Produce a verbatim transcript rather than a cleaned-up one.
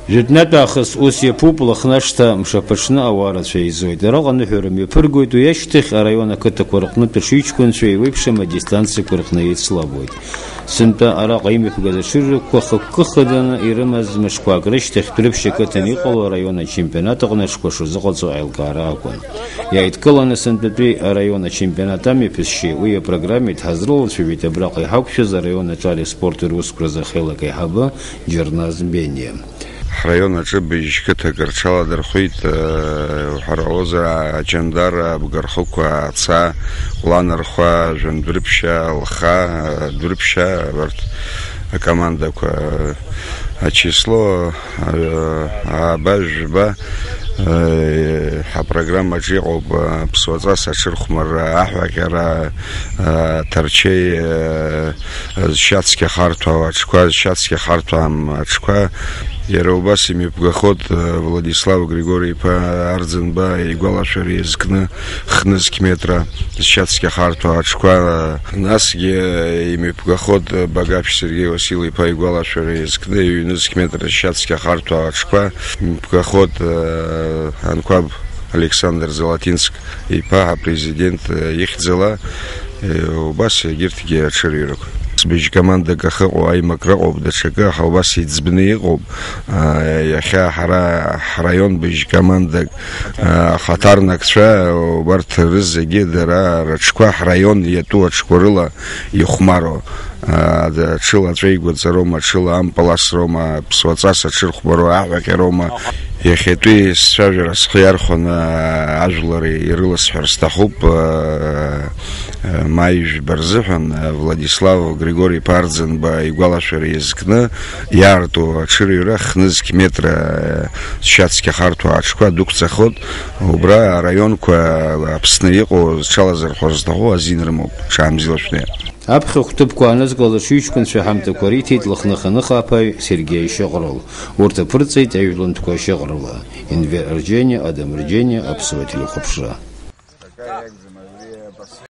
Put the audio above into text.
Жәытәнатә аахыс ус иаԥуп Лыхнашҭа мшаԥыҽны ауаа рацәа еизоит. Араҟа аныҳәара мҩаԥыргоит, уи ашьҭахь араион ақыҭақәа рҟнытә аҽыҩҷкәынцәа еиуеиԥшым адистанциақәа рҟны еицлабуеит. Сынтәа араҟа имҩаԥгаз аҽырҩрақәа хықәкы хаданы ирымаз мышқәак рышьҭахь Дәрыԥшь ақыҭан иҟало араион ачемпионат аҟны аҽқәа шазыҟаҵо аилкаара акәын. Иааидкыланы сынтәатәи араион ачемпионат амҩаԥысшьеи уи апрограммеи дҳазрылацәажәеит абраҟа иҳақәшәаз араион аҿар аспорт русқәа рзы ахеилак аиҳабы Џьарназ Бениа. Ҳраион аҿы быжь қыҭак рҽаладырхәит, э, уҳәарауазар, Аҷандара, Абгархықәа, Аца, Ҟәланырхәа, Жәандәрыԥшьа, Лха, э, Дәрыԥшьа, абарҭ акомандақәа, э, ачисло, э, ааба, жәба, э, ҳапрограммаҿы иҟоуп, э, ԥсуаҵас аҽырхәмарра, аҳәаҟьара, э, ҭарчеи, э, зшьацқьа харҭәаау аҽқәа, зшьацқьа харҭәаам аҽқәа. Иара убас имҩаԥгахоит, э, Владислав Григори-иԥа Арӡынба игәалашәара иазкны хнызқь метра зшьацқьа харҭәаау аҽқәа, э, насгьы, э, имҩаԥгахоит, э, Багаԥшь Сергеи Васил-иԥа игәалашәара иазкны ҩнызқь метра зшьацқьа харҭәаау аҽқәа, имҩаԥгахоит, э, Анқәаб Александр Золотинск иԥа ҳапрезидент, э, ихьӡала, э, убас егьырҭгьы аҽырҩрақәа. Быжь командак ахьыҟоу аимакра ыҟоуп, даҽакы, аха убас иӡбны иҟоуп. Э, иахьа ҳара ҳраион быжь командак, э, ахаҭарнакцәа, убарҭ рызегьы дара рыҽқәа ҳраион иатәу аҽқәа рыла ихәмаруа. Ада, ҽыла аҵәеигәаҵароума, ҽыла ампаласроума, ԥсуаҵас аҽырхәмаруа аҳәаҟьароума. Иахьатәи сцәажәара схы иархәаны, ажәлар ирыласҳәар сҭахуп, маи жәба рзыҳәан, Владислав Григори-иԥа Арӡынба игәалашәара иазкны иаарту аҽырҩра хнызқь метра зшьацқьа харҭәаау аҽқәа дәықәҵахот, убра араионқәа Аԥсны иҟоу зҽалазырхәар зҭаху азин рымоуп, ҽаамзила шәнеи. Аԥхьахә ҭыԥқәа аанызкылаз аҽыҩҷкәынцәа аҳамҭақәа риҭеит Лыхныҟа аныхаԥааҩ Сергеи Шьаҟрыл. Урҭ аԥырҵеит аҩ-лнтәқәа Шьаҟрыла, Енвер Арџьениа, Адам Арџьениа, Аԥсуа телехәаԥшра.